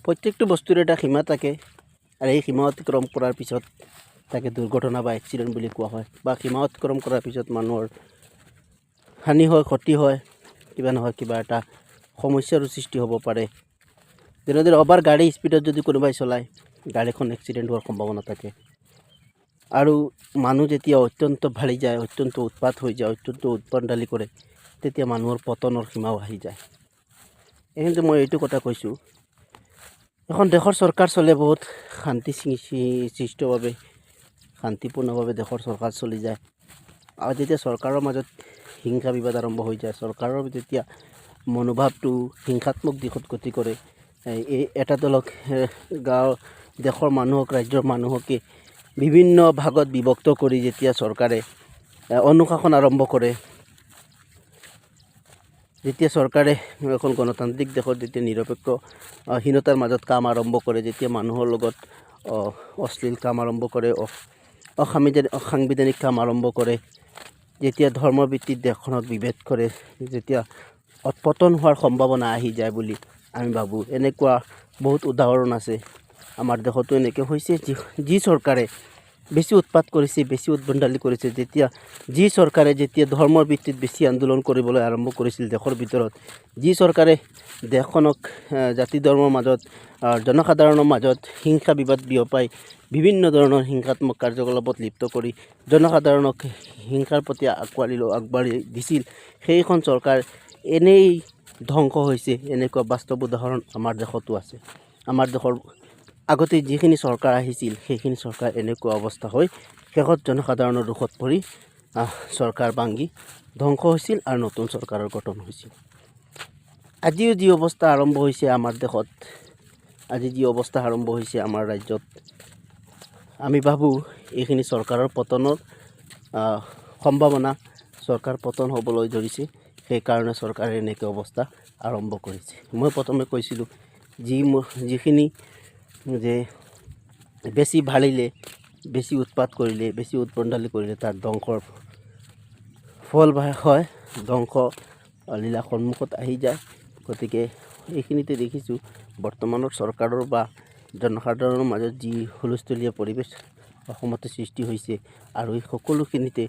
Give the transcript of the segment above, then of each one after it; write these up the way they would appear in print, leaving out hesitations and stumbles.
প্ৰত্যেকটো বস্তুৰে এটা সীমা থাকে আৰু এই সীমা অতিক্ৰম কৰাৰ পিছত তাকে দুৰ্ঘটনা বা এক্সিডেণ্ট বুলি কোৱা হয়, বা সীমা অতিক্ৰম কৰাৰ পিছত মানুহৰ হানি হয়, ক্ষতি হয়, কিবা নহয় কিবা এটা সমস্যাৰো সৃষ্টি হ'ব পাৰে। যেনেদৰে অভাৰ গাড়ী স্পীডত যদি কোনোবাই চলায়, গাড়ীখন এক্সিডেণ্ট হোৱাৰ সম্ভাৱনা থাকে। আৰু মানুহ যেতিয়া অত্যন্ত বাঢ়ি যায়, অত্যন্ত উৎপাত হৈ যায়, অত্যন্ত উদ্ভণ্ডালি কৰে, তেতিয়া মানুহৰ পতনৰ সীমাও আহি যায়। এইখিনিতে মই এইটো কথা কৈছোঁ, এখন দেশৰ চৰকাৰ চলে বহুত শান্তি সৃষ্টভাৱে, শান্তিপূৰ্ণভাৱে দেশৰ চৰকাৰ চলি যায়। আৰু যেতিয়া চৰকাৰৰ মাজত হিংসা বিবাদ আৰম্ভ হৈ যায়, চৰকাৰৰ যেতিয়া মনোভাৱটো হিংসাত্মক দিশত গতি কৰে, এই এটা দলক, গাঁও দেশৰ মানুহক, ৰাজ্যৰ মানুহকে বিভিন্ন ভাগত বিভক্ত কৰি যেতিয়া চৰকাৰে অনুশাসন আৰম্ভ কৰে, যেতিয়া চৰকাৰে এখন গণতান্ত্ৰিক দেশত যেতিয়া নিৰপেক্ষ হীনতাৰ মাজত কাম আৰম্ভ কৰে, যেতিয়া মানুহৰ লগত অশ্লীল কাম আৰম্ভ কৰে, অসাংবিধানিক কাম আৰম্ভ কৰে, যেতিয়া ধৰ্মভিত্তিত দেশখনত বিভেদ কৰে, যেতিয়া পতন হোৱাৰ সম্ভাৱনা আহি যায় বুলি আমি ভাবোঁ। এনেকুৱা বহুত উদাহৰণ আছে, আমাৰ দেশতো এনেকৈ হৈছে। যি চৰকাৰে বেছি উৎপাত কৰিছে, বেছি উদ্ভণ্ডালি কৰিছে, যেতিয়া যি চৰকাৰে যেতিয়া ধৰ্মৰ ভিত্তিত বেছি আন্দোলন কৰিবলৈ আৰম্ভ কৰিছিল দেশৰ ভিতৰত, যি চৰকাৰে দেশখনক জাতি ধৰ্মৰ মাজত, জনসাধাৰণৰ মাজত হিংসা বিবাদ বিয়পাই বিভিন্ন ধৰণৰ হিংসাত্মক কাৰ্যকলাপত লিপ্ত কৰি জনসাধাৰণক হিংসাৰ প্ৰতি আঁকোৱালি আগবাঢ়ি দিছিল, সেইখন চৰকাৰ এনেই ধ্বংস হৈছে। এনেকুৱা বাস্তৱ উদাহৰণ আমাৰ দেশতো আছে। আমাৰ দেশৰ আগতে যিখিনি চৰকাৰ আহিছিল, সেইখিনি চৰকাৰ এনেকুৱা অৱস্থা হৈ শেষত জনসাধাৰণৰ ৰোষত পৰি চৰকাৰ ভাঙি ধ্বংস হৈছিল আৰু নতুন চৰকাৰৰ গঠন হৈছিল। আজিও যি অৱস্থা আৰম্ভ হৈছে আমাৰ দেশত, আজি যি অৱস্থা আৰম্ভ হৈছে আমাৰ ৰাজ্যত, আমি ভাবোঁ এইখিনি চৰকাৰৰ পতনৰ সম্ভাৱনা, চৰকাৰ পতন হ'বলৈ ধৰিছে, সেইকাৰণে চৰকাৰে এনেকৈ অৱস্থা আৰম্ভ কৰিছে। মই প্ৰথমে কৈছিলোঁ যিখিনি যে বেছি বাঢ়িলে, বেছি উৎপাত কৰিলে, বেছি উদ্ভণ্ডালি কৰিলে তাৰ ধ্বংসৰ ফল হয়, ধ্বংস লীলা সন্মুখত আহি যায়। গতিকে এইখিনিতে দেখিছোঁ বৰ্তমানৰ চৰকাৰৰ বা জনসাধাৰণৰ মাজত যি হুলস্থুলীয়া পৰিৱেশ অসমতে সৃষ্টি হৈছে আৰু এই সকলোখিনিতে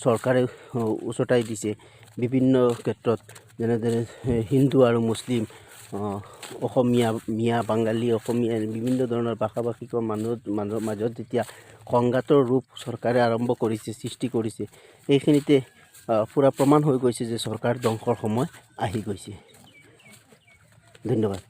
চৰকাৰে উচটাই দিছে বিভিন্ন ক্ষেত্ৰত, যেনেদৰে হিন্দু আৰু মুছলিম, অসমীয়া, মিয়া, বাঙালী, অসমীয়া বিভিন্ন ধৰণৰ ভাষা ভাষিকৰ মানুহৰ মাজত যেতিয়া সংঘাতৰ ৰূপ চৰকাৰে আৰম্ভ কৰিছে, সৃষ্টি কৰিছে, এইখিনিতে পূৰা প্ৰমাণ হৈ গৈছে যে চৰকাৰ ধ্বংসৰ সময় আহি গৈছে। ধন্যবাদ।